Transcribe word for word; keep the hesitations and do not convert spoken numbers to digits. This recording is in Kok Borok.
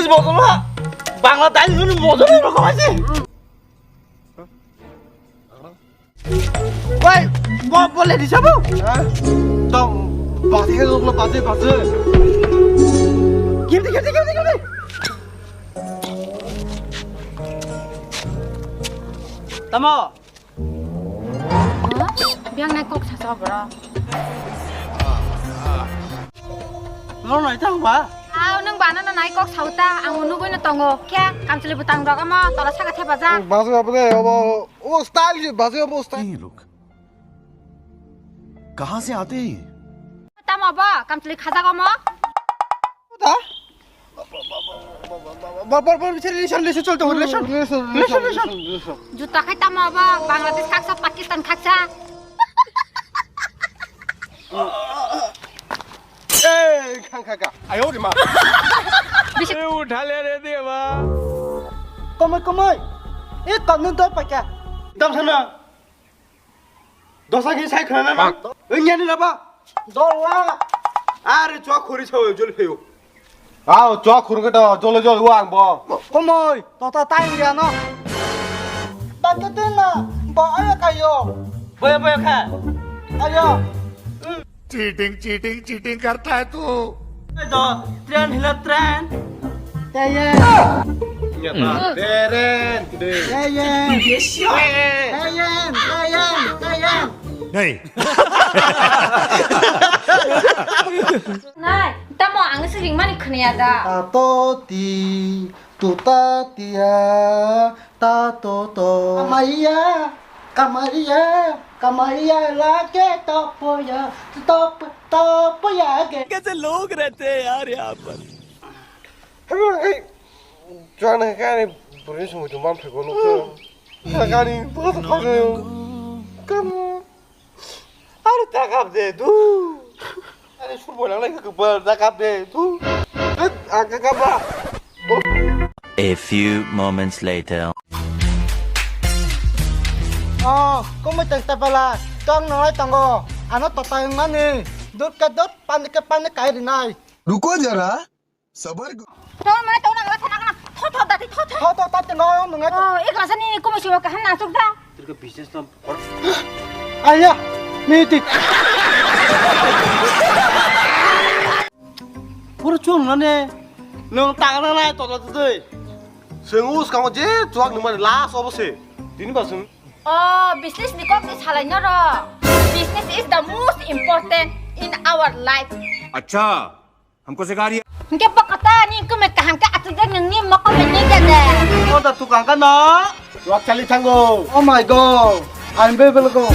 Botolo, Bangla dail hwnwi mojol rokho hai se. Oi, bo bole di sabo. Dom, basi ke lo basi basi. Gimti gimti gimti gimti. Tamo. Biang nai kok sacha bro. Nor nai tang ba? Aw, nwng bana na nai kok sauta, ang nugui no tongo. Khe, kamchwlwi bwtang rok omo, tola saka thepa ja. Basu apa de, obo, obo style si, basu obo style. ये लोग कहाँ से आते हैं? Tamo bo, kamchwlwi khajak omo. Da? Bor, bor, bor, bor, listen, listen, chol tongo, listen. Listen, listen, listen. Juta khai tamo bo, Bangladesh khaksa, Pakistan khaksa. Ei, khang kha kha. Ayo de ma. Bisi- ए, उठा ले रे देवा। Komoi, komoi. E, kanu dor pakya. Dam sana. Dosa khe sai khana na. Wngya ni laba. Dola. Are chwa khori sawi jol phayo. Ao chwa khori khe to jole jol wa ang bo. Komoi, tota tai ya no. Bangke tin na. Bo ayo kayo. Boya boya kha. Ayo. Cheating cheating cheating करता है तू। To train hila train. Teye. Nyata. Teren. Teye. Teye. Teye. Teye. Teye. नहीं। Nai, tamo ang se ringmani khniya da. Tato ti, tuta tia, tato to. Kamaiya, kamaiya, kamaiya lage topoya, top, topoya ge. कैसे लोग रहते हैं यार यहाँ पर। Hey, hey, chwana kani buri sumu jumam phego nukho. Kani buri phego. Kamu. Are takap de du. Are sur bolang lai ke bar takap de du. Tet aga kaba. A few moments later. Oh, kumui teng tepela. Tong nolai tongo. Ano totai mani. Dut ke dut, pan ke pan kai rinai. रुको जरा, सबर करो। Tong mana tong nang la thana kana. Tho tho dati tho tho. Tho tho tati no nungai. Oh, ik rasa ni kumui siwa kahan nasuk da. Tirka business na. Aya, miti. Pura chung nane. Nung tangna nai to to dei. Seng us kamo je chuak nung mani last obo se. Dini basung. Oh, business ni kok ni salai noro. Business is the most important in our life. अच्छा। हमको सिखा रही है। Hingke pakata ni kume kaham ke atujak nangni mokol ni gede. Ko da tukang ka no? Wak chali thango. Oh my God, I'm very welcome.